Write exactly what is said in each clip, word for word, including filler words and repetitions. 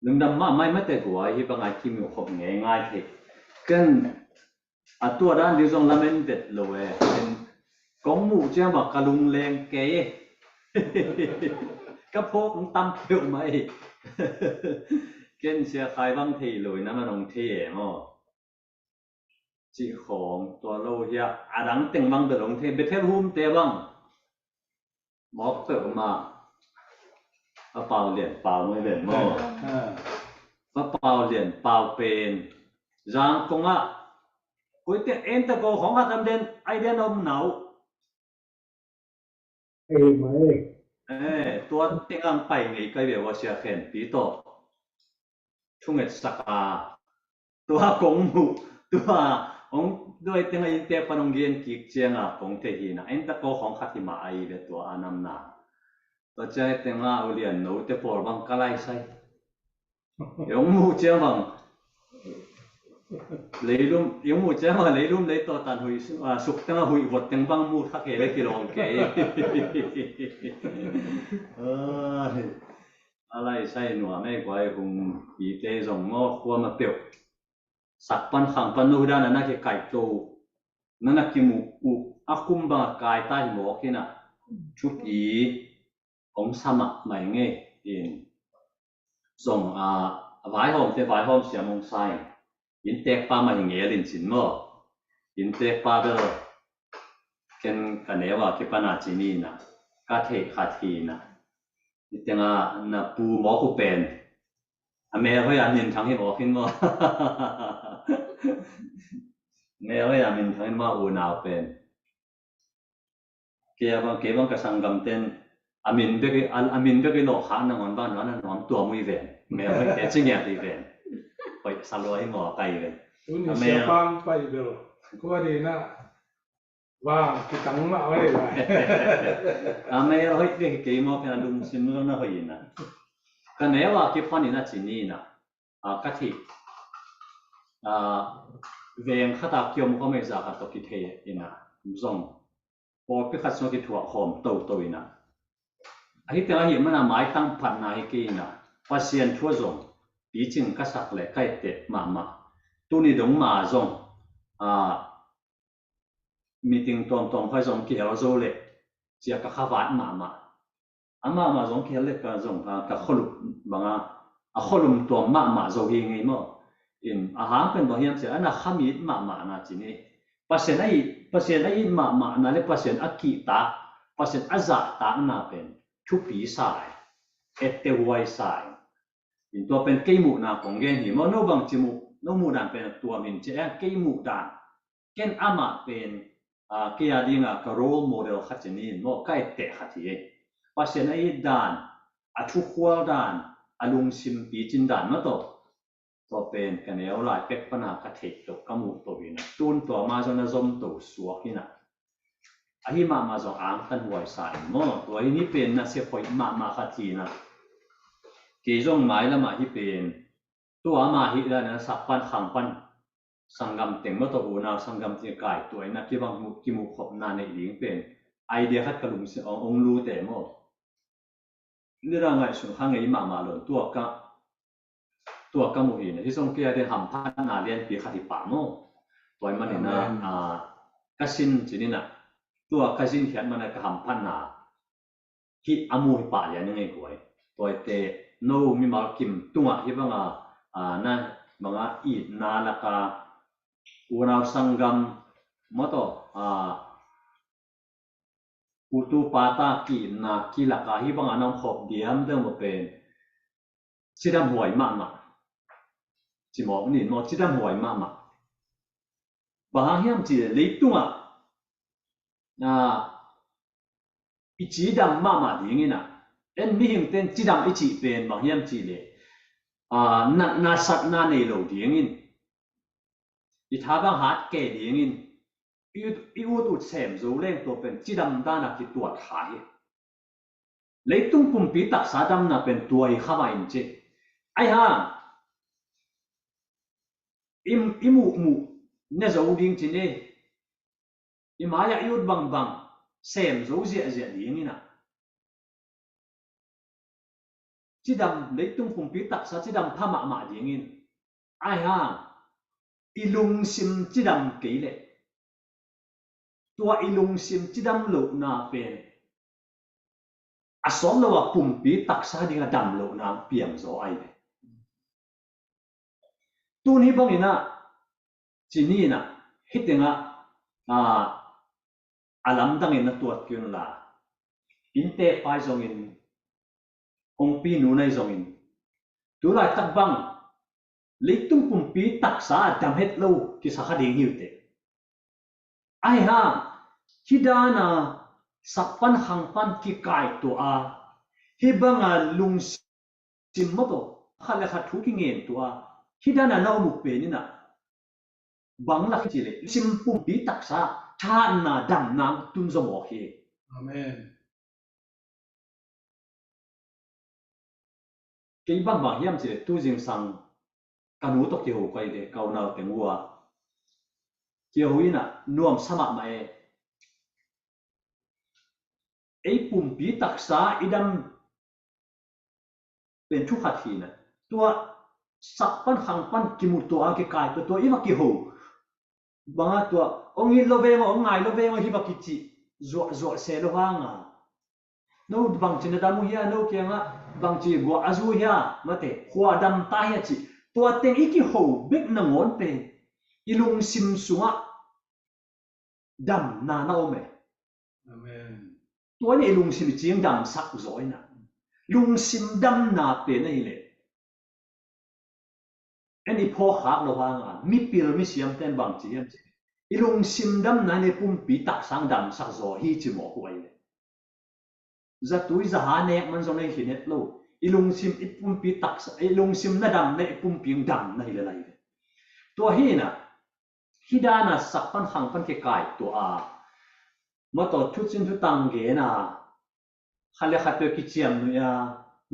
Lungdam mahmah mate guai, hih bang a kimuh khop ngeingai thei. Ken a tua dan ding zong lamen vet lo e. Ken kong muh ciang bang ka lungleng kei e. Ka phawk hong tam peuhmah e. Ken Sia Khai bang thei lo in a man hong thei e maw. Cih khawng tua lo hi a, a dang teng bang bel hong thei, Bethel Home te bang. Mawk peuhmah. A Pau Lian Pau mai ven maw. A Pau Lian Pau pen Zangkong ah koite en ta ko khawng khat am den, ai den om nau. Ei mai. Eh, tua teng ang pai ngei kai ve ua Sia Khenpi tawh. Thunget sak a. Tua kong muh, tua hong duai teng a inntek pan hong gen kik ciang a kong thei hi na. En ta ko khawng khat hi mah a i ve tua a namna. Tua ciang teng a ulian no te pawl bang ka lai sai. Yong mu ciang bang. Leilum, yong mu ciang bang leilum lei tawh tan hui, ah, suk teng a hui vot teng bang mu thak he le kilawng kei. Ai, a lai sai nuam e guai, hong pite zong maw, khua ma peuh. Sak pan khang pan no dan a na kikaih to. Na na kimuh uh a kum bang a kai ta hi mawk hi na. Thupi hong sa mahmah ing e. In zong a, a vaihawmte vaihawm siam hong sa in. Inntek pa mah hi ngel in cin maw. Inntek pa bel ken ka neu a kipan a ci ni na. Ka theih khat hi na. Hih teng a na pu mawk uh pen a mel hoih a minthang hi mawk hi maw. Mel hoih a minthang hi maw, unau pen. Kei a bang, kei bang ka sanggam ten a min bek i, a, a min bek i lawh khak nangawn bang nuam, a nuam tuam uh hi ven. Mel hoih te ci ngiat hi ven. Hoih sa lua hi maw, kai ven. Uni a mel siapang pai bel. Kua di na. Vang, kitang mah hoih lai. A mel hoih te hi kei maw, ken a lungsim lo na hoih ina. Ka neu a kipan ina ci ni na. A, ka thei. A, veng khat a kiom ka mei za khat tawh kithei ina. Zong. Pawlpi khat sung kithuah khawm toto ina. Ahi teng ahi mana maitang phatna hi kei ina. Pasian thu a zong. Picing ka sak le ka etteh mahmah. Tuni dong ma zong. A, meeting tuamtuam khai zong kihel zo le cia ka khavat mahmah. A mahmah zong kihel le ka zong ka, ka kholum banga a kholum tuam mahmah zo hi ngei maw. In a hang pen bang hiam cia ana khamit mahmah na ci ni. Pasian a it, Pasian a it mahmah na le Pasian a kihtak, Pasian a zahtak na pen thupi sai, ettehuai sai. In tua pen kei muhna kong gen hi maw, no bang ci muh, no muhdan pen a tuam in ci a kei muhdan. Ken amah pen, a, kei a dinga ka role model khat ci ni in maw, ka etteh khat hi. Pasian a it dan, a thukhual dan, a lungsim picin dan maw tawh. Tua pen ka neu lai pek pana ka theih tawh, ka muh tawh hi na. Tun tua ma zong na zom to suak hi na. Ahi mahmah zong angtan huai sa in maw. Tua hi ni pen na sia hoih mahmah khat hi na. Kei zong mailamah hi pen. Tua ama hi dan na sak pan khang pan. Sanggam teng maw tawh unau sanggam teng kai tua ina kibang mu, kimuh khopna neih ding pen. Idea khat ka lungsim ong, ong lu te maw. Nidang ngaihsun kha ngei mahmah lo in tua ka, tua ka muh hi na. Hi zong kei a ding hamphatna lianpi khat hi pah maw. Tua ahih manin a, a, ka sin ci ni na. Tua ka sin khiat mana ka hamphatna hi a mu hi pah lian ngei guai. Tua ahih teh no mimal kim tungah hi banga, a, na banga itna laka unau sanggam maw tawh, a, utu pata ki na kilaka hi banga nang khop diam deuh maw pen. Cidam huai mahmah. Cimawk nin maw cidam huai mahmah. Bang hang hiam ci le leitungah, a, i cidam mahmah dingin a. En mihing ten cidam i cih pen bang hiam ci le. A, natna satna nei lo dingin. I tha bang hat kei dingin, i ut, i ut ut sem zo leng tua pen cidam dana kituat kha hi. Leitung kumpi taksa damna pen tua hi kha mah in ci. Ai hang, i, i muh muh ne zo ding ci ni. I mai-ah i ut bangbang sem zo ziahziah dingin a. cidam, leitung pumpi taksa cidam pha mahmah dingin, ahi hang i lungsim cidam kei leh, tua i lungsim cidam lohna pen a sawt lo a pumpi taksa ding a dam lohna piang zaw ahi ve. Tun hih bangin ah, ci ni in ah, hih tengah, a, a lamdangin na tuat kei un la, innte pai zongin, kongpi nu nai zongin, tu laitak bang leitung pumpi taksa a dam het lo kisa kha ding hi uh teh. Ahi hang, hih dan a sak pan khang pan kikaituah a, hih bang a lungsim maw taw, khat le khat thu kingen tuah a, hih dan a na om uh pen in ah, bang lak hi ci leh, lungsim pumpi taksa thahatna damna tun zaw mawk hi. Amen. Kei bangbang hiam ci leh, tu zingsang ka nu tawh kiho ka hi ve, ka unau teng uh a kiho in ah, nuamsa mahmah e. Ei pumpi taksa i dam pen thu khat hi in ah, tua sak pan khang pan kimu tuah a, kikaituah, tua i va kiho bang a, tua hong it lo veng aw, hong ngai lo veng aw, hih va kicih zuahzuah se lo hang a, no bangci na dam uh hia, no kiangah bangci guah a zu hia, mate, khua dam ta hia cih, tua teng i kiho bek nangawn pen i lungsim sungah damna na om e. Amen. Tua in i lungsim i cing damsak zaw in ah, lungsim damna pen ahih leh, en i phawkkhak lo hang a, mipil misiam ten bangci hiam ci, i lungsim damna in i pumpi taksa damsak zaw hi ci mawk uh ahi ve. Zatui zaha nek man zong na hi khin het lo. I lungsim i pumpi taksa, i lungsim na dam leh i pumpi dam na hi lel ahi ve. Tua hi in ah, hih dan a sak pan khang pan kikaituah a, maw taw, thucin thutang gen a, khat le khat peuh kiciam nuih a,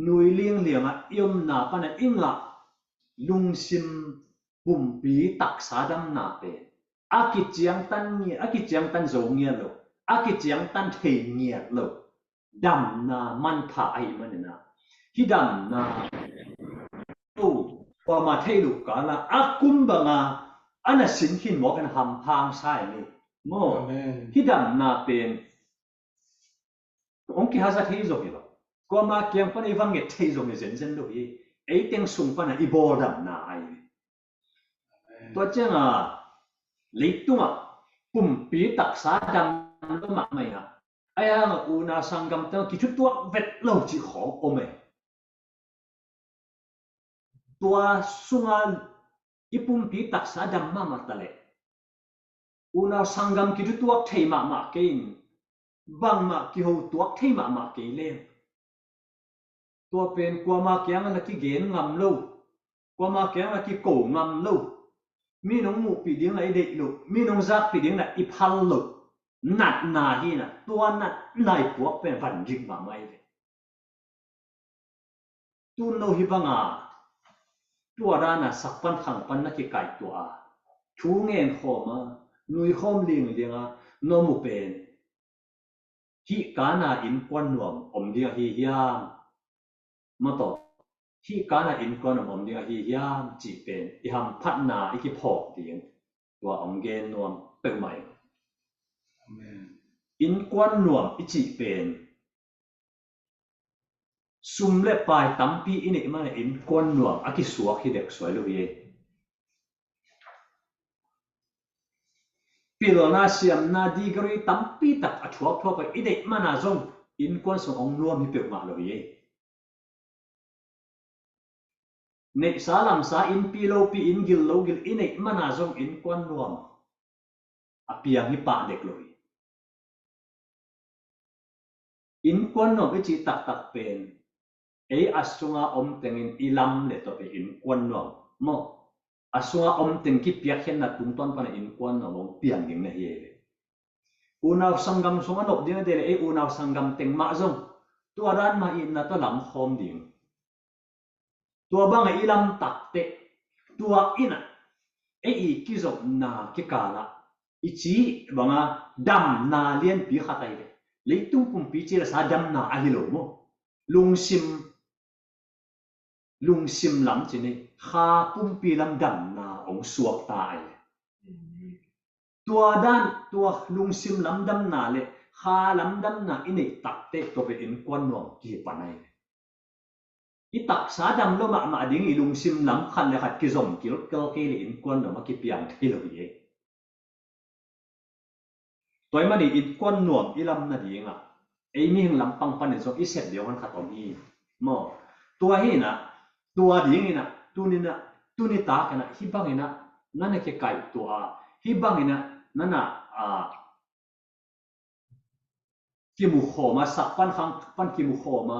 nui lingliang a i omna pan a i ngah lungsim pumpi taksa damna pen a kiciangtan ngiat, a kiciangtan zo ngiat lo, a kiciangtan thei ngiat lo damna manpha ahih manin ah, hih damna, oh, kuamah theih loh kal a, a kum bang a, a na sin khin mawk in hampha hong sa hi ni. Maw. Amen. Hih damna pen hong kihaza thei zong hi lo. Kuamah kiang pan i va nget thei zong hi zenzen lo hi. Ei teng sung pan a i bawl damna ahi hi. Amen. Tua ciang a, leitung ah pumpi taksa dam lo mahmah a, ahi hang a unau sanggam teng kithutuak vet lo cih khawng om e. Tua sung a i pumpi taksa dam mahmah ta leh, unau sanggam kithutuak thei mahmah kei in, bangmah kihotuak thei mahmah kei leh, tua pen kuamah kiangah na kigen ngam lo, kuamah kiangah na kiko ngam lo, mi nong muhpih ding na i deih lo, mi nong zakpih ding na i phal lo natna hi in ah, tua natna i puak pen van dik mahmah hi ve. Tun no hih bang a, tua dan a sak pan khang pan na kikaituah a, thu ngen khawm a, nui khawm lingliang a na om uh pen, hih kan a innkuan nuam om ding ahi hiam? Maw taw, hih kan a innkuan nuam om ding ahi hiam cih pen i hamphatna i kiphawk ding, tua hong gen nuam peuhmah ing. Amen. Innkuan nuam i cih pen sum le pai tampi i neih man a innkuan nuam a kisuak hi dek suai lo hi. Pilna, siamna, degree tampi tak a thuakthuak a i neih man a zong innkuan sung hong nuam hi peuhmah lo hi. Neihsa lamsa, innpi lopi, inn gil lo gil i neih man a zong innkuan nuam a piang hi pah dek lo hi. Innkuan nuam i cih taktak pen ei a sunga om tengin i lam le tawh pen innkuan nuam maw, a sunga om teng kipiakkhiatna tungtawn pan a innkuan nuam hong piang ding na hi hi. Unau sanggam sung a nop ding a deih leh ei unau sanggam teng mah zong tua dan mah itna tawh lamkhawm ding. Tua bang a i lamtak teh, tua in ah ei i kizopna kikal ah i cih bang a damna lianpi khat ahi ve. Leitung pumpi cilasa damna ahi lo maw. Lungsim lungsim lam ci ni, kha pumpi lam damna hong suak ta ai. Tua dan, tua lungsim lam damna le kha lam damna i neih takteh tua pen innkuan nuam kipan ai. I taksa dam lo mahmah ding, i lungsim lam khat le khat kizom kilkel kei le innkuan nuam a kipiang thei lo hi ei. Tua ahih manin innkuan nuam i lam nadingah ei mihing lampang panin zong i sep deuh hon khat om hi maw? Tua hi inah, tua ding inah, tuni inah, tuni tak inah, hih bang inah na na kikaih tua a, hih bang inah na na, a, kimu khawm a, sak pan khang pan kimu khawm a,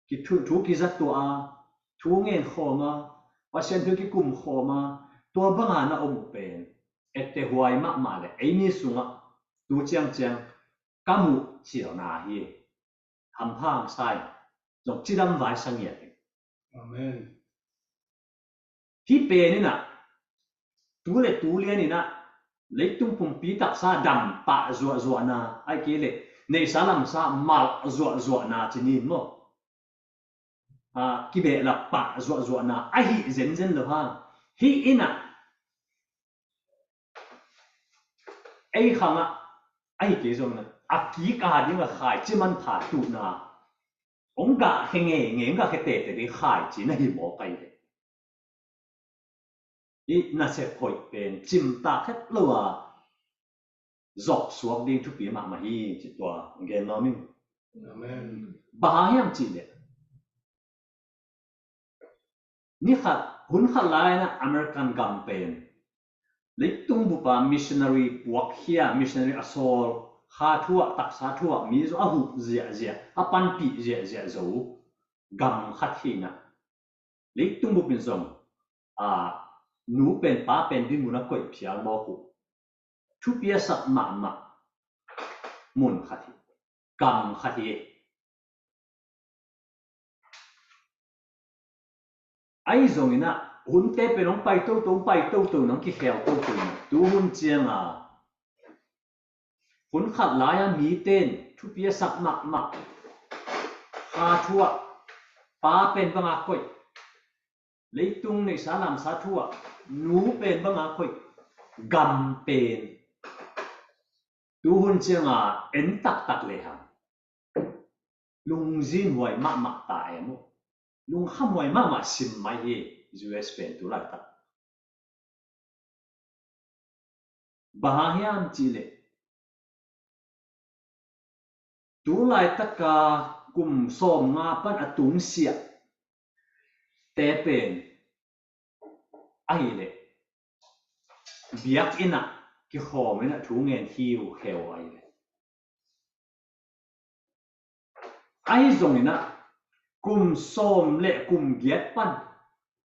kithu, thu kiza tua a, thu ngen khawm a, Pasian thu kikum khawm a, tua banga na om uh pen etteh huai mahmah le ei mi sungah tu ciangciang ka muh cilna hi. Hampha hong sa in, zong cidam vai sa ngiat hi. Amen. Hih pen inah, tu le tu lian inah, leitung pumpi taksa dam pah zuahzuahna, ahih kei leh neihsa lamsa malh zuahzuahna ci ni maw? A, kibehlap pah zuahzuahna ahi zenzen lo hang, hih inah, ei khangah, ahih kei zong inah, a kik a dingah khaici manpha tuhna, hong gah khe ngeingei, hong gah khe tete ding khaici na hi mawk ai ve. I nasep hoih pen cimtak het lo a zok suak ding thupi mahmah hi, ci tua gen nuam ing. Amen. Bang hang hiam cih leh, ni khat, hun khat lai-in ah American gam pen leitung bup ah missionary puakkhia, missionary a sawl, kha thu ah, taksa thu ah mi zong a huh ziahziah, a panpih ziahziah zo gam khat hi-in ah, leitung bup in zong, a, nu pen pa pen dinmun a koih phial mawk uh, thupi a sak mahmah mun khat hi, gam khat hi. Ahi zongin ah hunte pen hong pai toto, hong pai toto, nang kikhel toto in ah, tu hun ciang a hun khat lai-a mite in thupi a sak mahmah kha thu ah pa pen bang a koih, leitung neihsa lamsa thu ah nu pen bang a koih, gam pen tu hun ciang a en taktak lehang lungzinhuai mahmah ta em uh. Lungkhamhuai mahmah sim mai hi, U S pen tu laitak. Bang hang hiam cih leh tu laitak a kum sawmnga pan a tungsiah te pen ahih leh biakinn ah kikhawm in ah thu ngen khiukheu ahi ve. Ahi zongin ah kum sawm le kum giat pan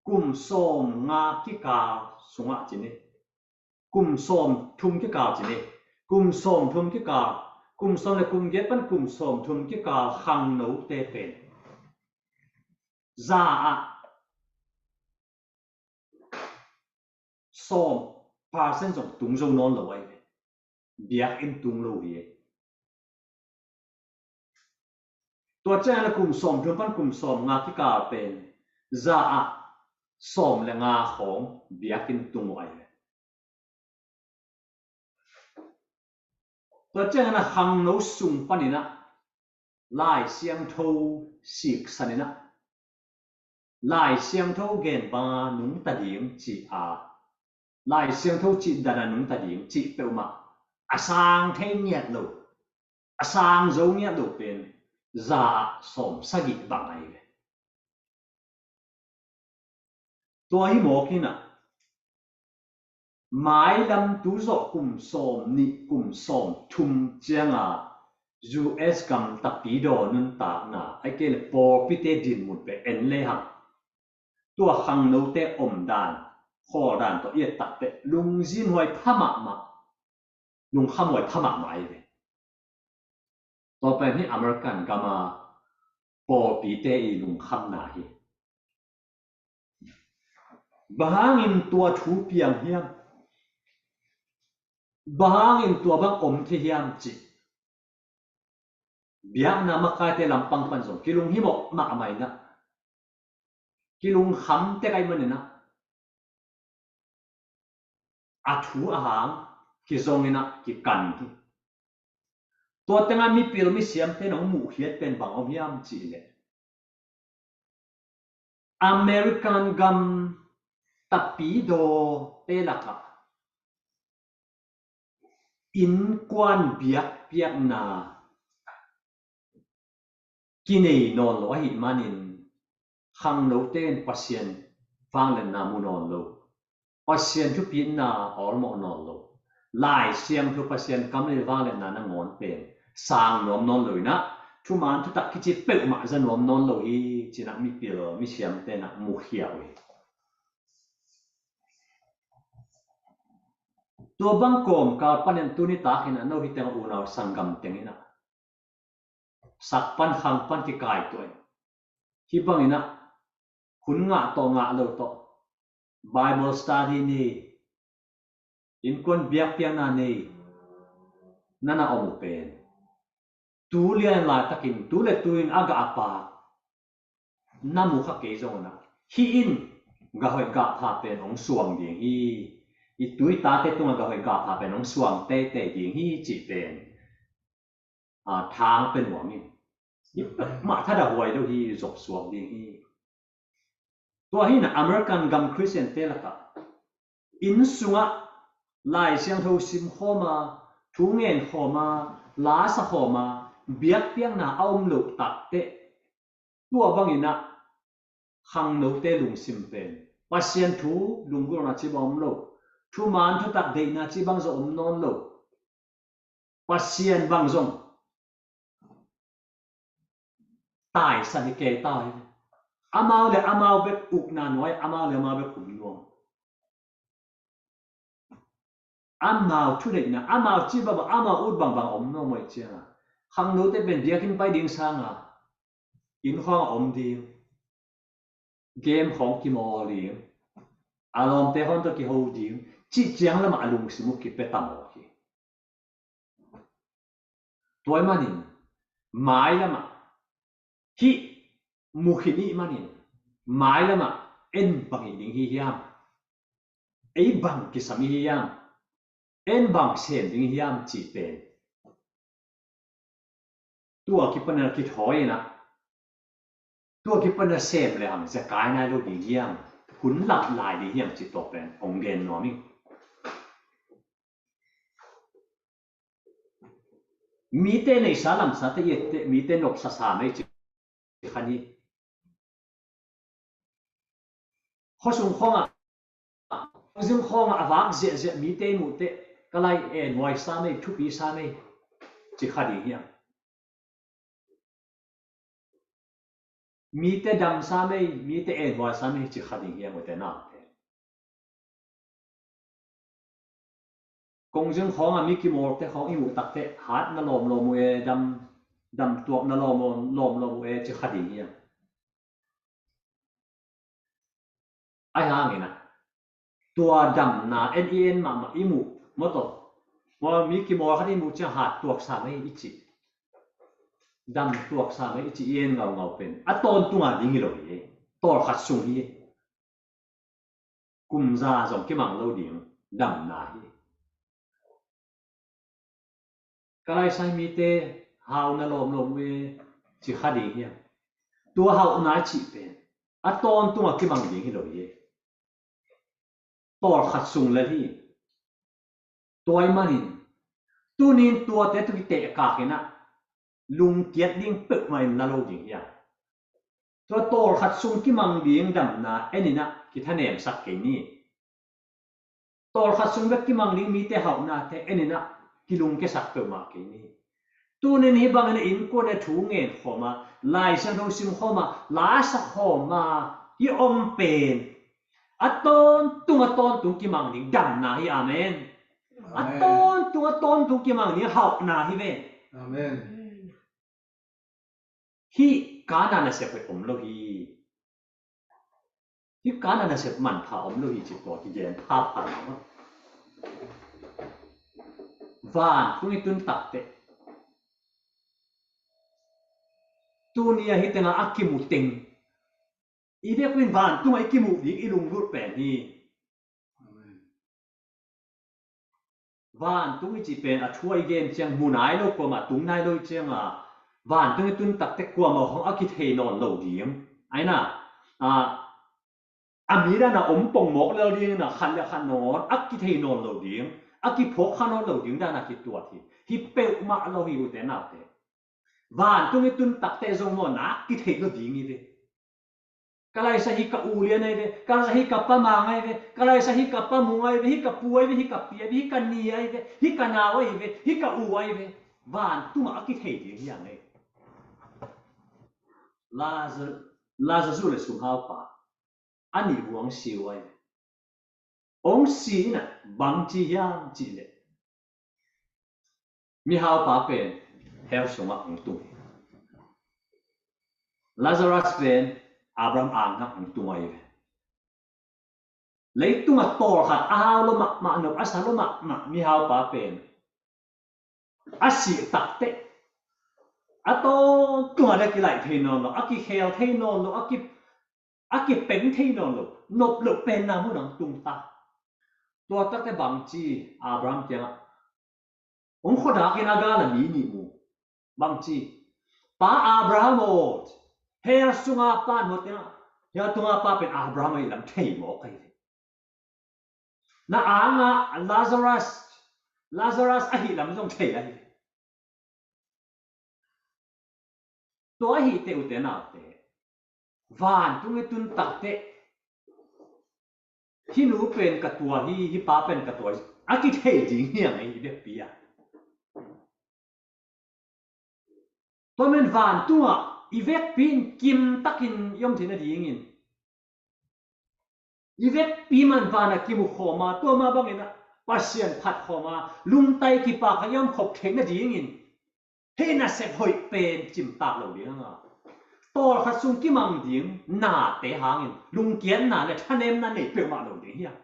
kum sawmnga kikal sungah ci ni, kum sawmthum kikal ci ni, kum sawmthum kikal, kum sawm le kum giat pan kum sawmthum kikal khangnote pen za ah sawm percent zong tung zo nawn lo ahi ve. Biakinn tung lo hi. Tua ciangin a kum sawmthum pan kum sawmnga kikal pen za ah sawm le nga khawng biakinn tung uh ahi ve. Tua ciangin a khangno sung panin ah Lai Siangtho siksan in ah Lai Siangtho gen banga nungta ding cih a, Lai Siangtho cih dana nungta ding cih peuhmah a sang thei ngiat lo, a sang zo ngiat lo pen za ah sawm sagih bang ahi ve. Tua hi mawk in ah mailam tu zawh kum sawmnih kum sawmthum ciang a U S gam tapi daw nuntakna, ahih kei leh pawlpite dinmun pen en lehang tua khangnote omdan, khawldan tawh i et takteh lungzinhuai pha mahmah, lungkhamhuai pha mahmah ahi ve. Tua pen hi American gam a pawlpite i lungkhamna hi. Bang hangin tua thu piang hiam? Bang hangin tua bang om thei hiam cih biakna makaite lampang pan zong kilunghimawh mahmah in ah, kilungkham tek ahih manin ah, a thu a hang kizongin ah kikan hi. Tua tengah mipil misiamte in hong muhkhiat pen bang om hiam cih leh, American gam tapidawte lakah innkuan biakpiakna kinei nawn lo ahih manin, khangnote in Pasian vangliatna mu nawn lo, Pasian thupitna awlmawh nawn lo, Lai Siangtho Pasian kam le vangliatna nangawn pen sang nuam nawn lo in ah, thuman thutak kici peuhmah za nuam nawn lo hi, ci-in ah mipil misiamte in ah mukhia uh hi. Tua bang kawmkal panin tuni takin ah no hi teng unau sanggam teng in ah, sak pan khang pan kikaituah in, hih bangin ah hun ngah tawh ngah lo tawh Bible study nei, innkuan biakpiakna nei, na na om uh pen, tu lian laitakin tu le tu in a gah a pak na mu kha kei zongin ah, hih in gah hoih gah pha pen hong suang ding hi. I tu i tate tungah gah hoih gah pha pen hong suang teitei ding hi cih pen, a, thang pia nuam in. Hih mah thadah huai lo hi, zop suak ding hi. Tua hi in ah American gam Khristiante lakah inn sungah Lai Siangtho sim khawm a, thu ngen khawm a, la sa khawm a, biakpiakna a om loh takteh, tua bangin ah khangnote lungsim pen, Pasian thu lunggulhna cih bang om lo, thuman thutak deihna cih bang zong om nawn lo, Pasian bang zong taisan hi kei ta hi. Amau le amau bek ukna nuai, amau le amau bek um nuam. Amau thuneihna, amau cih bangbang, amau ut bangbang om nuam uh ahih ciangin, khangnote pen biakinn pai ding sangin inn khawng a om ding, game khawng kimawl ding, a lawmte khawng tawh kiho ding, cih ciang lamah a lungsim uh kipia ta mawk hi. Tua ahih manin, mailamah, hih mukhin ih manin, mailamah en bang hih ding hi hiam? Ei bang kisam ih hi hiam? En bang sem ding hi hiam cih pen, tua kipanin kithawi in ah, tua kipanin sem le hang zekai nai lo ding hiam, hun lam lai ding hiam cih tua pen hong gen nuam ing. Mite neihsa lamsate i etteh, mite nopsa sa mei cih kha ni. Khuasung khawngah, zing khawngah a vak ziahziah mite i muhteh, ka lai en huai sa mei, thupi sa mei cih kha ding hiam? Mite dam sa mei, mite en huai sa mei cih kha ding hiam, ute naute? Kongzing khawngah mi kimawlte khawng i muh takteh, hat na lawmlawm uh e, dam, dam tuak na lawmlawm, lawmlawm uh e cih kha ding hiam? Ahi hangin ah, tua damna en i en mahmah i muh, maw taw, maw mi kimawl khat i muh ciang hat tuak sa mei i cih, dam tuak sa mei i cih i en ngaungau pen a tawntunga ding hi lo hi. Tawlkhat sung hi. Kum za zong kimang lo ding damna hi. Ka laisai mite hau na lawmlawm uh e cih kha ding hiam? Tua hauhna i cih pen a tawntungah kimang ding hi lo hi. Tawlkhat sung lel hi. Tua ahih manin, tunin tuate tawh kitehkak in ah, lungkiat ding peuhmah in la lo ding hiam? Tua tawlkhat sung kimang ding damna en in ah kithanemsak kei ni. Tawlkhat sung bek kimang ding mite hauhnate en in ah kilungkiasak peuhmah kei ni. Tunin hih bangin a innkuan a thu ngen khawm a, Lai Siangtho sim khawm a, la sa khawm a i om pen a tawntung a tawntung kimang ding damna hi. Amen. A tawntung a tawntung kimang ding hauhna hi ve. Amen. Hih kana nasep hoih om lo hi. Hih kana nasep manpha om lo hi cih tua kigen phapha lo. Vantung i tun takteh, tuni a hih tengah a kimu teng I biakpiin vantungah i kimuh ding i lunggulh pen hi. Amen. Vantung i cih pen a thu a i gen ciang mu nai lo, kuamah tung nai lo i cianga, vantung i tun takte kuamah hong a kithei nawn lo ding. Aina, a, a mi dana om pongmawk lel dingina khat le khat nawn a kithei nawn lo ding, a kiphawk kha nawn lo ding dana kituat hi. Hi peuhmah lo hi ute naute. Vantung i tun takte zong maw na kithei lo ding hi ve. Ka laisa hi ka u lian ai ve, ka laisa hi ka pa mang ai ve, ka laisa hi ka pa mung ai ve, hi ka pu ai ve, hi ka pi ai ve, hi ka ni ai ve, hi ka nau ai ve, hi ka u ai ve. Vantungah a kithei ding hiang ei. Lazar, Lazar zu le sum haupa a nih buang siu ai ve. Ong si ina bang ci hiam cih leh mihaupa pen hell sungah ong tung hi. Lazarus pen Abraham angah ong tung ahi ve. Leitungah tawlkhat a hau lo mahmah, nop a sa lo mahmah mihaupa pen a sih takteh a tawntungah a kilaih thei nawn lo, a kikhel thei nawn lo, a ki a kipeng thei nawn lo, nop loh penna mun ang tung ta. Tua takte bang ci Abraham kiangah ong khuadakin a gala mi nih mu. Bang ci, Pa Abraham aw, hell sunga pan hua tiangah hell tunga pa pen Abraham ahi lam thei mawk ahi ve. Na angah Lazarus, Lazarus ahi lam zong thei ahi ve. Tua ahi teh ute naute, vantung i tun takteh hih nu pen ka tua hi, hih pa pen ka tua hi, a kithei ding hiang ei i vekpi ah. Tua men vantungah i vekpi in kimtakin i om theih nadingin, i vekpi man vanah kimu khawma, tua mah bangin ah Pasian phat khawma, lungtai kipak a i om khop theih nadingin hih nasep hoih pen cimtak lo ding hanga, tawlkhat sung kimang ding nate hangin lungkiatna le thanemna nei peuhmah lo ding hiang.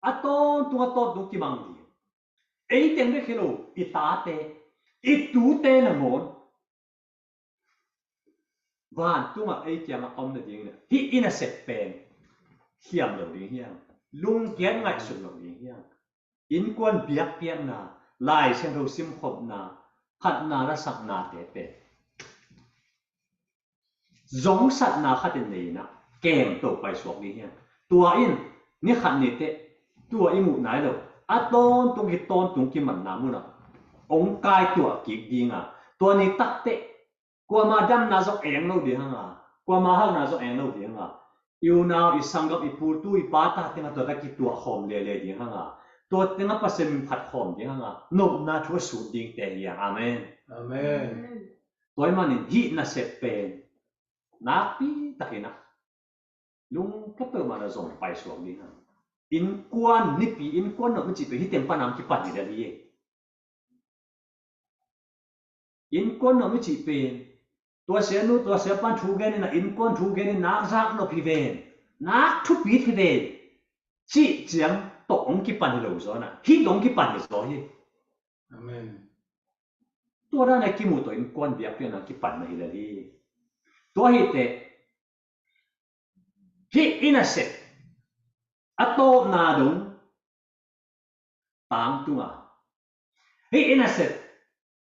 A tawntung a tawntung kimang ding. Ei teng bek hi lo, i tate, i tute nangawn vantungah ei kiangah om nading le hih i nasep pen khiam lo ding hiang, lungkiat ngaihsut lo ding hiang. Innkuan biakpiakna, Lai Siangtho simkhopna, phatna lasaknate pen zongsatna khatin nei inah kemto paisuak ding hiang. Tua in ni khat ni teh tua i muh nai lo a tawntung hi, tawntung kimanna munah ong kaituah kik dinga, tua ni takteh kuama damna zong eng lo ding hanga, kuama hauhna zong eng lo ding hanga, i unau, i sanggam, i pu tu, i pa ta tengah tua ta kituah khawm lele ding hanga, tua tengah Pasian min phat khawm ding hanga, nopna thu a sut dingte hiang. Amen. Amen. Tua ahih manin hih nasep pen nakpi takin ah lungkia peuhmah na zong paisuak ding hang. Innkuan nipi, innkuan nop i cih pen hih teng pan a kipan hi ding hi. Innkuan nop i cih pen tua sianu, tua siapan thu gen in ah, innkuan thu gen in nak zak nop hi ven, nak thupit hi ven cih ciang tawh hong kipan hi lo zaw inah hih tawh hong kipan hi zaw hi. Amen. Tua dan a kimu tawh innkuan biakpiakna kipan na hi lel hi. Tua hi teh hih i nasep a tawpna dong tangtunga, hih i nasep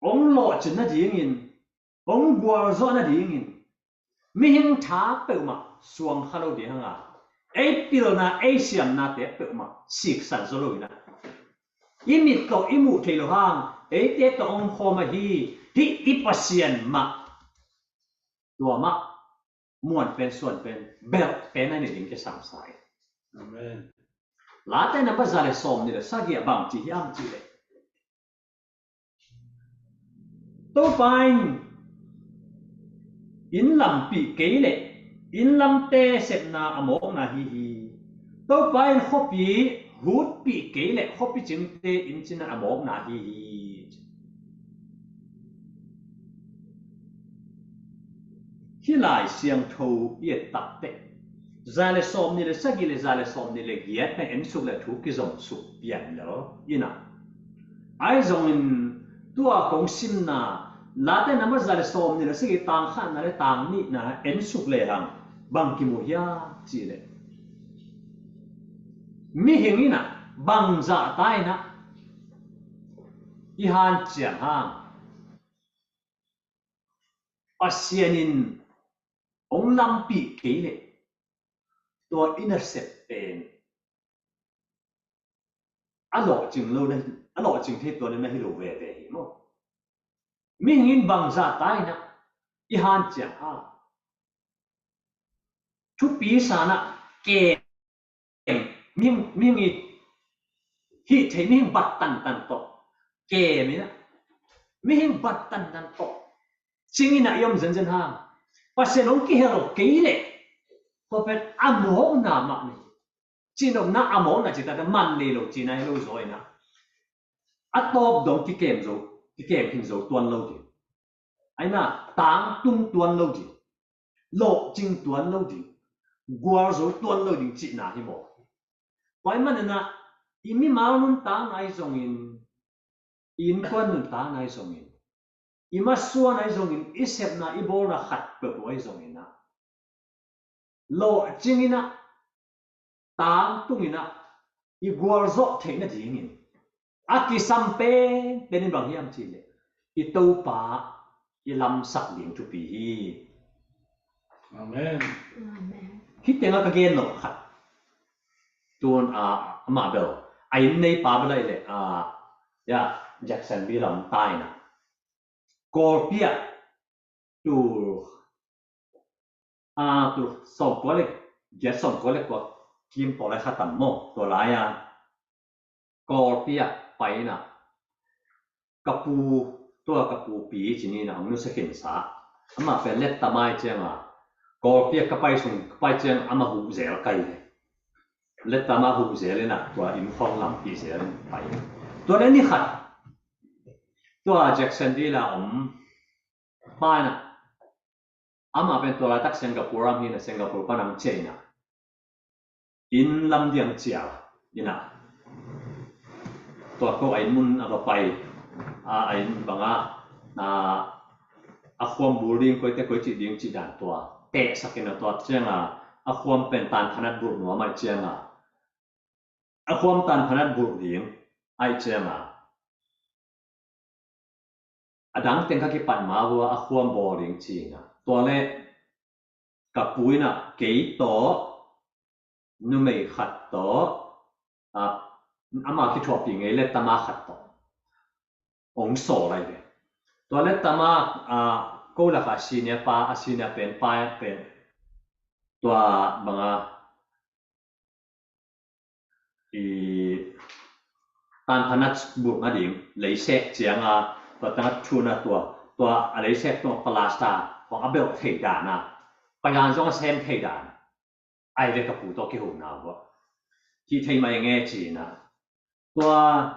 hong lawhcin nadingin, hong gualzawh nadingin, mihing tha peuhmah suang kha lo ding hanga, ei pilna, ei siamnate peuhmah siksan zaw lo inah, i mit tawh i muh thei lo hang, eite tawh hong khawm ahi hih i Pasian mah, tua mah muan pen, suan pen, belh pen a nei ding kisam sa hi. Amen. Late namba za le sawm nih le sagih ah bang ci hiam cih leh, Topa in inn lampih kei leh inn lamte sepna a mawkna hi hi. Topa in khuapi hutpih kei leh khuapi cingte inn cina a mawkna hi hi. Hih Lai Siangtho i et takteh za le sawm nih le sagih le za le sawm nih le giat pen en suk le thu kizom suk pian lo inah, ahi zongin tua kong simna Late number za le sawm nih le sagih, tang khatna le tang nihna en suk lehang bang kimu hiam cih leh, mihing in ah bangzah ta in ah i hanciam hang, Pasian in hong lampih kei leh tua i nasep pen a lawhcing lo na, a lawhcing thei tua na hi lo veve hi maw. Mihing in bangzah ta in ah i hanciam hang, thupi sa in ah kem, mihing, mihing i hih theih, mihing bat tantan tawh kem in ah, mihing bat tantan tawh cing in ah i om zenzen hang, Pasian hong kihel kei leh tua pen a mawkna mah ni. Cihnopna a mawkna cih takte man nei lo cihna hi lo zaw in ah, a tawp dong kikem zo, kikem khin zo tuan lo ding. Aina, tangtung tuan lo ding, lawhcing tuan lo ding, gualzo tuan lo ding cihna hi maw. Tua ahih manin ah i mimal nuntakna ahi zongin, i innkuan nuntakna ahi zongin, i masuan ahi zongin, i sepna i bawlna khat peuhpeuh ahi zongin ah, lawhcing in ah, tangtung in ah, i gualzawh theih nadingin a kisam penpen in bang hiam cih leh, i Topa i lamsak ding thupi hi. Amen. Amen. Hih tengah ka gen nop khat, tun a, amah bel a inn neipa bel ahih leh, a, ya, Jacksonville lam ta in ah, Kawlpi ah tul, a, tul sawmkua le giat, sawmkua le kua kim pawl lai kha tam maw, tua lai-a Kawlpi ah pai in ah, ka pu, tua ka pu Pi Cin in ah hong nusia khinsa. Amah pen lettama ahih ciangin, Kawlpi ah ka pai sung, ka pai ciangin amah huh zel ka hi ve. Lettama huh zel in ah, tua inn khawng lampih zel in pai. Tua le ni khat, tua Jacksonville a om pa in ah, amah pen tua laitak Singapore ram hi in ah, Singapore pan hong ciah in ah, inn lam ding cial in ah, tua ko a inn mun a va pai, a, a inn bang a, a, a khuam bul ding, koite koi cih ding cih dan tua tehsak in ah, tua ciangin a khuam pen tanphanat bulh nuam ahih ciangin, a khuam tanphanat bulh ding ahih ciangin, a dang teng kha kipat ma uh a, a khuam bawl ding ci in ah. Tua le ka pu in ah kei tawh, numei khat tawh, a, amah kithuahpih ngei lettama khat tawh hong sawl lai ve. Tua lettama, a, ko lakah a senior pa, a senior pen pa pen tua bang a, i tanphanat bulhna ding leisek ciangin, tua tangah thu in ah tua, tua a leisek tua plaster khawng a belh thei dan a, paidan zong a sem thei dan a, ahih leh ka pu tawh kiho na uh a, hih thei mai nge ci in ah. Tua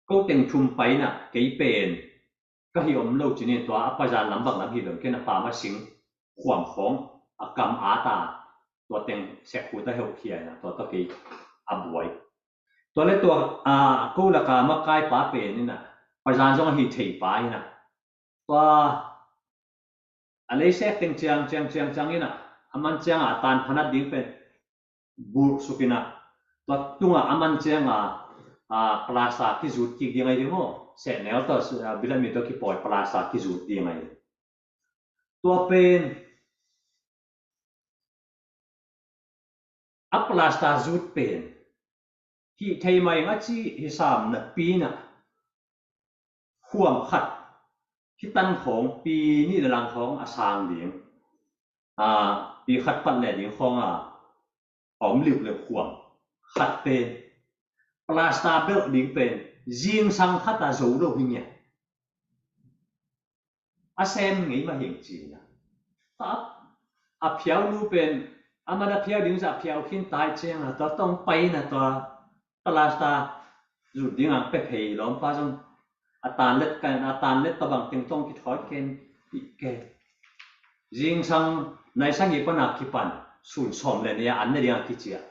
ko teng thum pai in ah, kei pen ka hih om lo ci in, tua a paidan lam bang lam hi lo, ken a pam a sing khuam khawng a kam a ta, tua teng sek khut a heuh khia in ah, tua tawh kei a buai. Tua le tua, a, ko lakah a makai pa pen in ah, paidan zong a hih thei pa in ah, tua a leisek teng ciang, ciang, ciang, ciang in ah, a man ciangin a tanphanat ding pen bulh suk in ah, tua tungah a man ciangin a, a, plaster kizut kik ding ahi ding maw. Sehnel tawh, a, bilamit tawh kipawi plaster kizut ding ahi ding. Tua pen a plaster zut pen hih thei mai ing a ci hi sam napi in ah, khuam khat, hih tan khawng pi nih le lang khawng a sang ding, a, pi khat pat le ding khawng a, a om liuliu khuam khat pen, plaster belh ding pen zingsang khat a zo lo hi ngiat. A sem ngei mah hi ing ci in ah. A, a phiaunu pen, a man a phiau ding zah phiau khin ta ahih ciangin, tua tawh hong pai in ah, tua plaster zut ding a hong pia phei lawmpa zong, a tan let ka, a tan let tawh bang teng tawh hong kithawi ken, ih ke. Zingsang nai sagih pan a kipan, sun sawm le nih a an ne ding a kiciah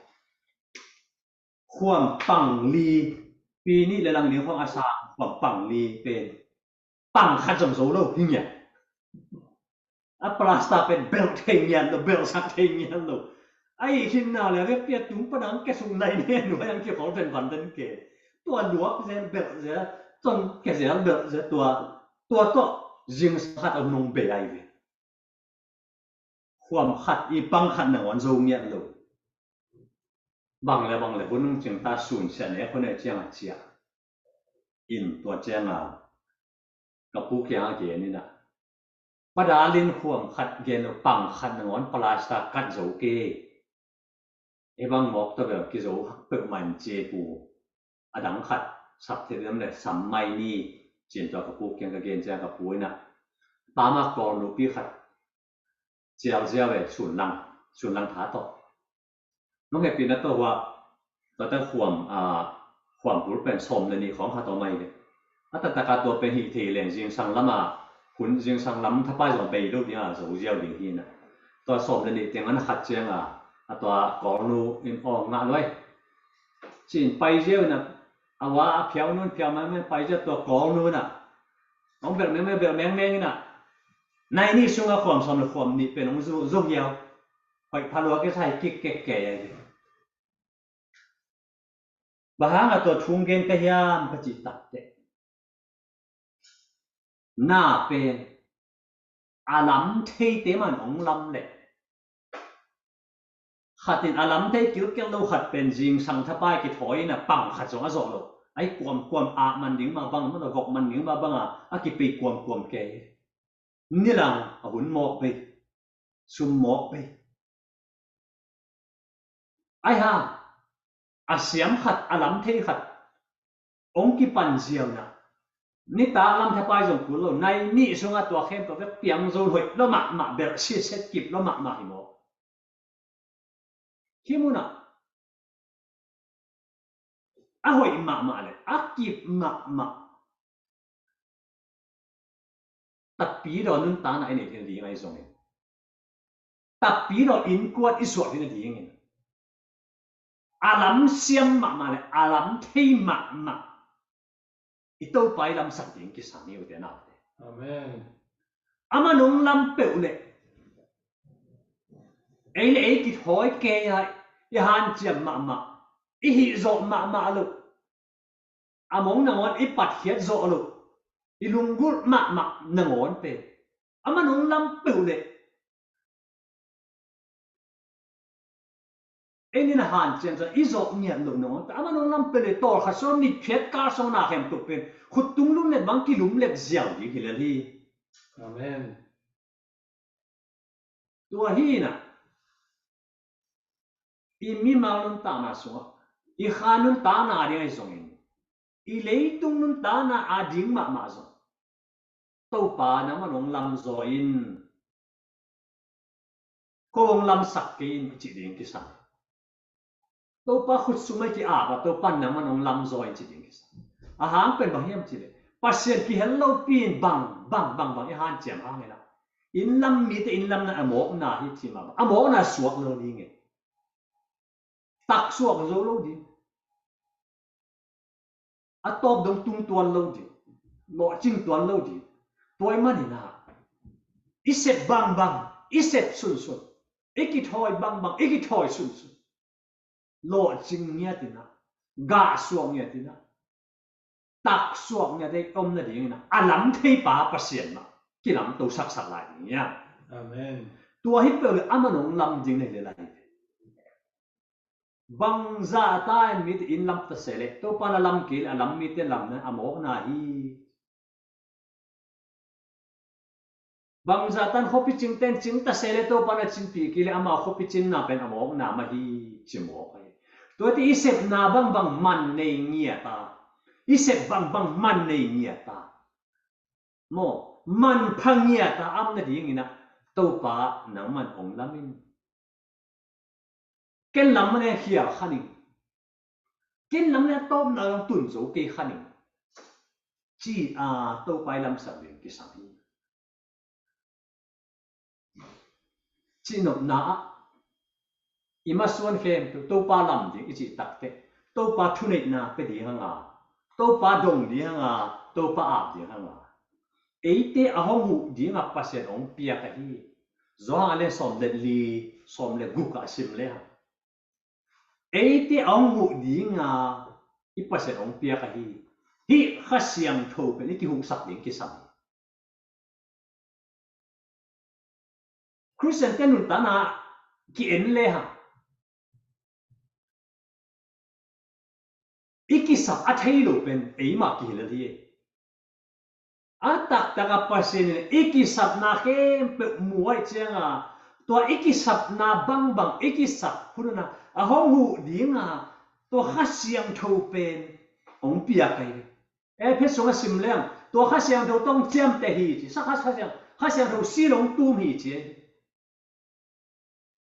khuam pang li, pi nih le lang ding khawng a sang khuam pang li pen pang khat zong zo lo hi ngiat. A plaster pen belh thei ngiat lo, belhsak thei ngiat lo. A ihkhinna le a vekpi a tung pan a ang kia sung nai ne nuai ang kia khol pen van den ke. Tua luak zel belh zel, ton kia zel belh zel tua, tua tawh zingsang khat a nong bei ai ve. Khuam khat i pang khat nangawn zo ngiat lo. Bang le bang le hun hong cing ta, sunsia ne khua ne ciang a ciah in tua ciang a ka pu kiang a gen in a, padalin khuam khat gen lo, pang khat nangawn plaster kat zo ke. Ei bang mawk tawh bel kizo hak peuhmah in ci pu. A dang khat sap thei diam le sam mai ni, ci-in tua ka pu kiang ka gen ciang ka pu in a, pama Kawl nupi khat cial ziau e, Sunlang, Sunlang Tha tawh. Nong hehpihna tawh hua, tua ta khuam, a, khuam bul pen sawm le nih khawng khat om ahi ve. A taktak a tua pen hih thei leng zingsang lam a, hun zingsang lam thapai zong bei lo ding a, zo ziau ding hi na. Tua sawm le nih teng a na khat ciang a, a tua Kawlnu in aw ngah luai. Ci-in pai ziau in a, a ua a phiau nun phiau mengmeng pai ziau tua Kawlnu in a. Hong belh mengmeng belh mengmeng in a. Nai nih sung a khuam sawm le khuam nih pen hong zo, zo hiau. Hoih pha lua kei sa hi kik kek kei ahi ve. Bang hang a tua thu hong gen ka hiam ka cih takteh, na pen a lam theite man hong lam leh, khat in a lam thei kilkel lo khat pen zingsang thapai kithawi in a pang khat zong a zawh lo. Ai kuamkuam ah man ding mah bang, man a vok man ding mah bang a, a kipei kuamkuam kei. Nilang a hun mawk bei, sum mawk bei. Ai ha, a siam khat, a lam thei khat hong kipan ziau na, nitak lam thapai zong kul lo, nai nih sungah tua khempeuh vek piang zo hoih lo mahmah, belh sitset kip lo mahmah hi maw? Hih munah a hoih mahmah le a kip mahmah, takpi daw nuntakna i neih ding ahi zongin, takpi daw innkuan i suah ding a dingin, a lam siam mahmah le a lam thei mahmah i Topa i lamsak ding kisam hi, ute naute. Amen. Amah nong lam peuh le ei le ei kithawi kei a, i hanciam mahmah, i hih zawh mahmah lo, a mong nangawn i patkhiat zawh lo, i lunggulh mahmah nangawn pen amah nong lam peuh le ei nih na hanciam zawh i zawh ngiat loh nangawn pen amah nong lam peuh le tawlkhat sawm, mitphiat kal sawm na khempeuh pen khuttung lumlet bang kilumlet ziau ding hi lel hi. Amen. Tua hi na, i mimal nuntakna sungah, i kha nuntakna a ding ahi zongin, i leitung nuntakna a ding mahmah zong, Topa nangman hong lamzaw in, ko hong lamsak kei in, i cih ding kisam. Topa khut sung a i ki-ap a, Topa nangman hong lamzaw in ci ding kisam. A hang pen bang hiam cih leh, Pasian kihel lopi in bang, bang, bang, bang i hanciam hang in a, inn lam mite inn lamna a mawkna hi ci mah bang, a mawkna suak lo ding e. Tak suak zo lo ding. A tawp dong tung tuan lo ding, lawhcing tuan lo ding. Tua ahih manin ah, i sep bangbang, i sep sunsun, i kithawi bangbang, i kithawi sunsun, lawhcing ngiat in ah, gah suak ngiat in ah, tak suak ngiat in ah i om nading in ah, a lam theipa Pasian mah kilamto saksak lai ding hiam? Amen. Tua hi peuh leh amah nong lam ding na hi lel lai. Bangzah ta in mite in lam ta se leh, Topa na lam kei leh a lam mite lamna a mawkna hi. Bangzah ta in khuapi cingte in cing ta se leh, Topa na cinpih kei leh amau khuapi cinna pen a mawkna mah hi, ci mawk hi. Tua hi teh i sepna bangbang man nei ngiat a, i sep bangbang man nei ngiat a, maw, manpha ngiat a om nading in ah, Topa nangman hong lam in. Ken lam mah ne khial kha ning. Ken lam mah ne a tawpna lam tun zo kei kha ning, ci a Topa i lamsak ding kisam hi. Cihnopna ah, i masuan khempeuh Topa lam ding i cih takteh, Topa thuneihna pia ding hang a, Topa dong ding hang a, Topa ap ding hang a, eite a hong huh dinga Pasian hong piak ahi. Johan a lian sawm le li, sawm le guk ah sim le hang, eite a hong huh dinga i Pasian hong piak ahi. Hih Kha Siangtho pen i kihuhsak ding kisam hi. Khristian te nuntakna ki-en le hang, i kisap a thei lo pen eimah kihilh hi. A taktak a Pasian in i kisapna khempeuh mu ahih cianga, tua i kisapna bangbang i kisap hun a hong huh dinga tua Kha Siangtho pen hong piak ahi. Efesa sung a sim leng, tua Kha Siangtho tawh hong ciamteh hi ci, sa Kha, Kha Siang, Kha Siangtho seal hong tum hi ci.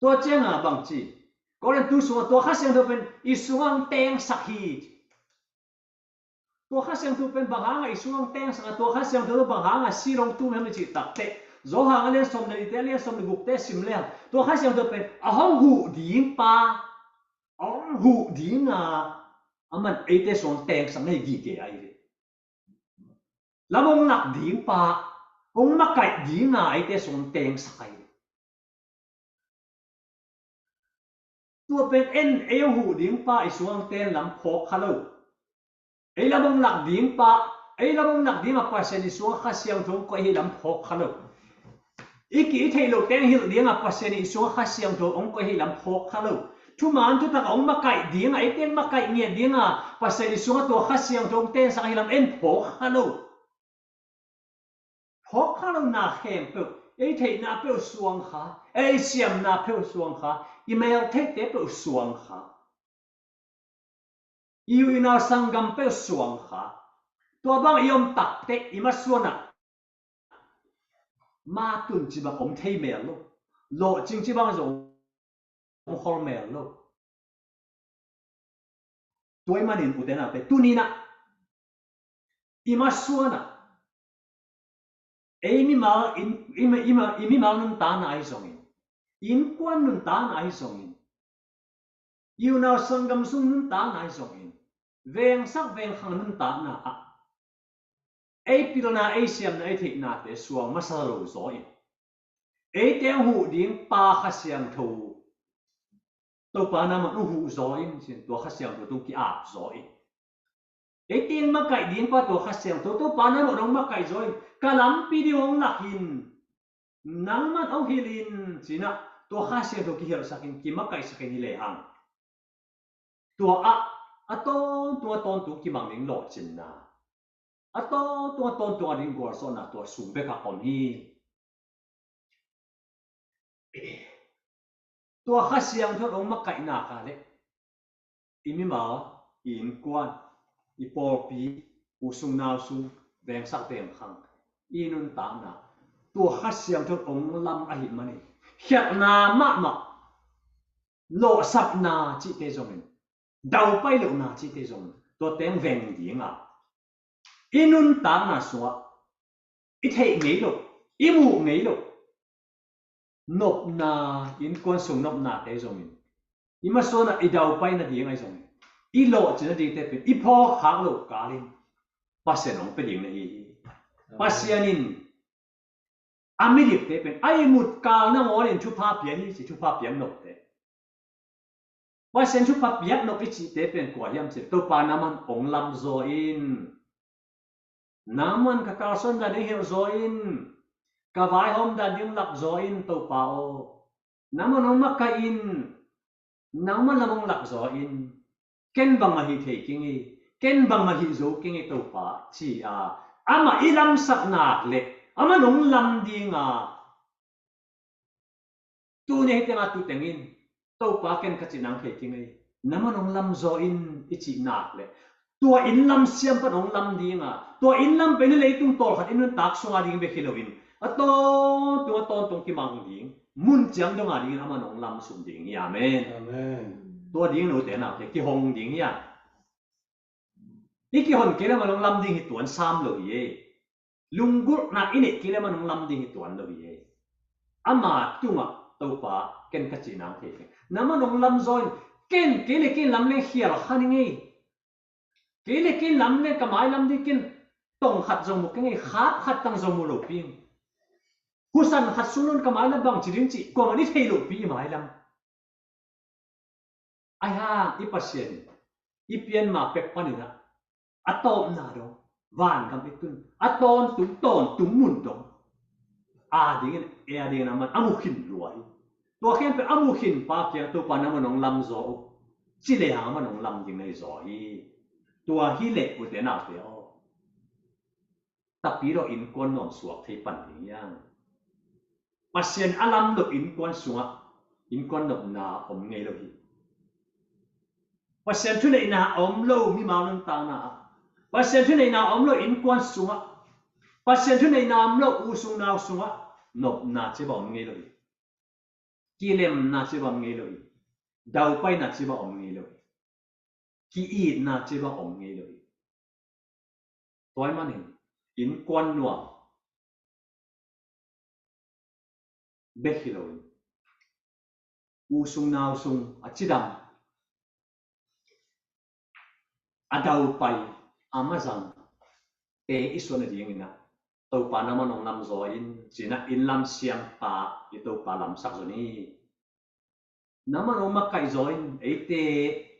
Tua cianga bang ci, Korin tu sungah tua Kha Siangtho pen i sungah hong tengsak hi ci. Tua Kha Siangtho pen bang hanga i sungah hong tengsak a, tua Kha Siangtho bang hanga seal hong tum hiam i cih takteh, Johan a lian sawm le lite, a lian sawm le gukte sim leng, tua Kha Siangtho pen a hong huh ding pa, a hong huh dinga aman eite sungah tengsak na hi gige ahi ve. Lam hong lak ding pa, hong makaih dinga eite sungah tengsak ahi ve. Tua pen en, ei hong huh ding pa i sungah ten lam phawk kha lo. Ei lam hong lak ding pa, ei lam hong lak dinga Pasian i sungah Kha Siangtho hong koih hi lam phawk kha lo. I ki i theih loh teng hilh dinga Pasian i sungah Kha Siangtho hong koih hi lam phawk kha lo. Thuman thutak a hong makaih dinga, ei teng makaih ngiat dinga Pasian i sungah tua Kha Siangtho hong tensak hi lam en phawk kha lo. Phawk kha lo na khempeuh, ei theihna peuh suang kha, ei siamna peuh suang kha, i mel theihte peuh suang kha, i u i nau sanggam peuh suang kha. Tua bang i om takteh i masuanah matun ci bang om thei mel lo, lawhcing ci bang zong om khol mel lo. Tua ahih manin ute naute, tuni-in ah i masuanah ei mimal in, i, i, i mimal nuntakna ahi zongin, innkuan nuntakna ahi zongin, i u nau sanggam sung nuntakna ahi zongin, vengsak vengkhang nuntakna ah ei pilna, ei siamna, ei theihnate suang masa lo zaw in, eite hong huh ding pa Kha Siangtho, Topa nangman hong huh zaw in, ci-in tua Kha Siangtho tung ki-ap zaw in, ei teng makaih ding pa tua Kha Siangtho, Topa nangman hong makaih zaw in, ka lampi ding hong lak in, nangman hong hilh in, ci-in ah tua Kha Siangtho kihilhsak in, kimakaihsak in hi lehang, tua ah a tawntung a tawntung kimang ding lawhcinna, a tawntung a tawntung a ding gualzawhna tua sung bekah om hi. Tua Kha Siangtho hong makaihna ka leh i mimal, i innkuan, i pawlpi, u sung nau sung, vengsak vengkhang, i nuntakna tua Kha Siangtho hong lam ahih manin, khialhna mahmah, lawhsapna cihte zongin, daupai lohna cihte zongin, tua teng veng dinga i nuntakna sungah i theih ngei loh, i muh ngei loh nopna, innkuan sung nopnate zongin, i masuanah i daupai nading ahi zongin, i lawhcin nadingte pen i phawk khak loh kalin Pasian hong pia ding na hi hi. Pasian in a midikte pen a ihmut kal nangawnin thupha pia hi ci, thupha piak nopte. Pasian thupha piak nop i cihte pen kua hiam cih leh, Topa nangman hong lam zaw in. Nangman ka kalsuan dan ding hilh zaw in. Ka vaihawm dan ding lak zaw in, Topa aw. Nangman hong makaih in. Nangman lam hong lak zaw in. Ken bangmah hih thei keng hi. Ken bangmah hih zo keng hi, Topa, ci-a amah i lamsak nak leh, amah nong lam dinga, tuni hih tengah tu tengin, Topa, ken ka cih nang thei keng hi, nangman hong lam zaw in, i cih nak leh, tua inn lam siam pan hong lam dinga, tua inn lam pen hih leitung tawlkhat i nuntak sunga ding bek hi loin, a tawntung a tawntung kimang ding, mun ciang donga dingin amah nong lam sung ding hi. Amen. Amen. Tua ding note naute kihong ding hi a, i kihon kei leh amah nong lam ding hi tuan sam lo hi ei. Lunggulhna i neih kei leh amah nong lam ding hi tuan lo hi ei. Ama tungah, Topa, ken ka cih nang thei keng. Nangman hong lam zaw in, ken kei leh ken lam leng khial kha ning ei. Kei leh ken lam leng ka mai lam ding ken, tong khat zong mu keng ei, khap khat tang zong mu lopi ing. Husan khat sung nawn ka mailam bang ci ding cih kuamah in i thei lopi i mailam. Ahi hang i Pasian i pian ma pek panin ah a tawpna dong, vangam i tun a tawntung tawntung mun dong a dingin, e a dingin a man a mu khin lua hi. Tua khempeuh a mu khin pa kiang Topa nangman hong lam zaw uh ci le hang amah hong lam ding na hi zaw hi. Tua hi leh ute naute aw, tapi lo innkuan nuam suak thei pan ding hiang. Pasian a lam lo innkuan sungah innkuan nopna om ngei lo hi. Pasian thuneihna a om lo mimal nuntakna ah, Pasian thuneihna a om lo innkuan sungah, Pasian thuneihna a om lo u sung nau sungah nopna cibang om ngei lo hi. Kilemna cibang om ngei lo hi. Daupaina cibang om ngei lo hi. Ki-itna cibang om ngei lo hi. Tua ahih manin innkuan nuam bek hi loin u sung nau sung a cidam, a daupai, a mazang te i suah nadingin ah Topa nangman hong lam zaw in ci-in ah inn lam siampa i Topa lamsak zaw ni. Nangman hong makaih zaw in, eite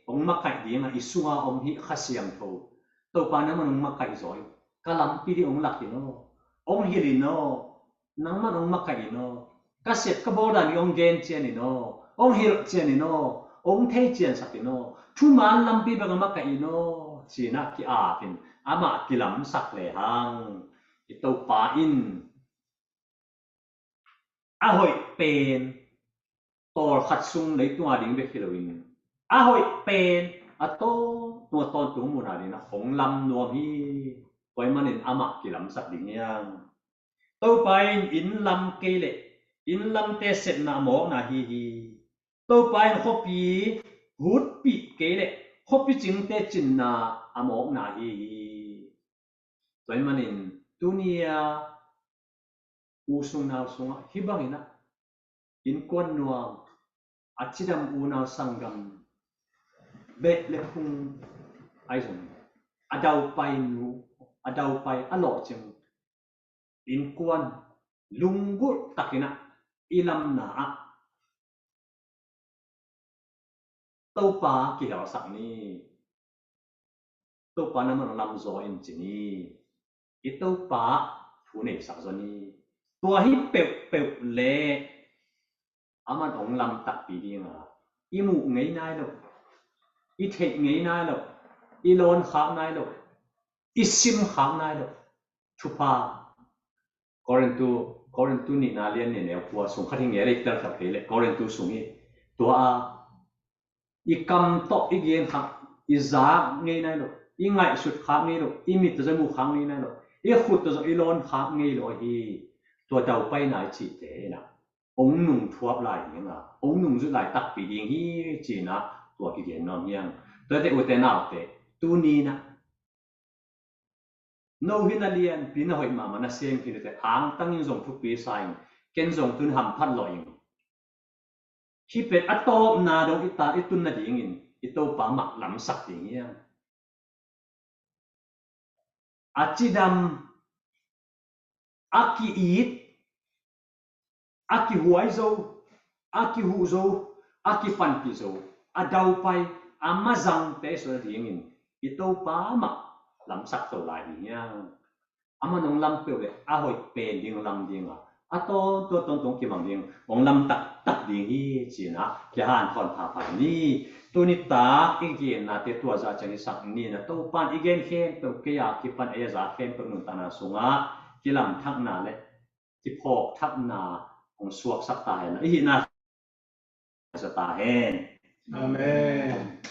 hong makaih dingah i sunga om hih Kha Siangtho Topa nangman hong makaih zaw in. Ka lampi ding hong lak in aw, hong hilh in aw, nangman hong makaih in aw, ka sep ka bawl dan ding hong gen cian in aw, hong hilh cian in aw, hong thei ciansak in aw, thuman lampi bek a makaih in aw ci-in ah ki-ap in amah kilamsak lehang i Topa in a hoih pen tawlkhat sung leitunga ding bek hi loin a hoih pen a tawntung a tawntung muna dingin ah hong lam nuam hi. Tua ahih manin amah kilamsak ding hiang. Topa in inn lam kei leh inn lamte sepna a mawkna hi hi. Topa in khuapi hutpih kei leh khuapi cingte cinna a mawkna hi hi. Tua ahih manin tuni-a u sung nau sungah hih bangin ah innkuan nuam, a cidam unau sanggam beh le phung ahi zongin a daupai nu, a daupai a lawhcing innkuan lunggulh takin ah i lamna ah Topa kihelsak ni. Topa nangman hong lam zaw in ci ni. I Topa thu neisak zaw ni. Tua hi peuhpeuh le aman hong lam takpi dinga i muh ngei nai lo, i theih ngei nai lo, i lawn khak nai lo, i sim khak nai lo thupha. Korintu, Korintu nihna lian nih neu kua sung khat hi ngei le i tel khat kei le Korintu sung hi. Tua a i kam tawh i gen khak, i zak ngei nai lo, i ngaihsut khak ngei lo, i mit tawh zong mu khak ngei nai lo, i khut tawh zong i lawn khak ngei lo ahi. Tua daupaina i cihte in ah hong nungthuap lai dinga, hong nungzut lai takpi ding hi ci-in ah tua kigen nuam hiang. Tuate ute naute, tuni-in ah no hi na lianpi na hoih mahmah na sem khin ute, angtangin zong thupi sa in, ken zong tun hamphat lawh ing. Hih pen a tawpna dong i ta i tun nadingin i Topa mah lamsak ding hiang. A cidam, a ki-it, a kihuai zo, a kihuh zo, a kipanpih zo, a daupai, a mazangte i suah nadingin i Topa mah lamsak to lai ding hiang. Aman hong lam peuh le a hoih pen ding hong lam dinga, a tawntung tawntung kimang ding hong lam taktak ding hi ci-in ah kihanthawn phapha ni. Tuni tak i gennate tua zah ciang i sak ni. Na Topa in i gen khempeuh, kei a kipan ei a za khempeuh nuntakna sungah kilamthakna le kiphawkthakna hong suaksak ta hen. I hihna sa ta hen. Amen.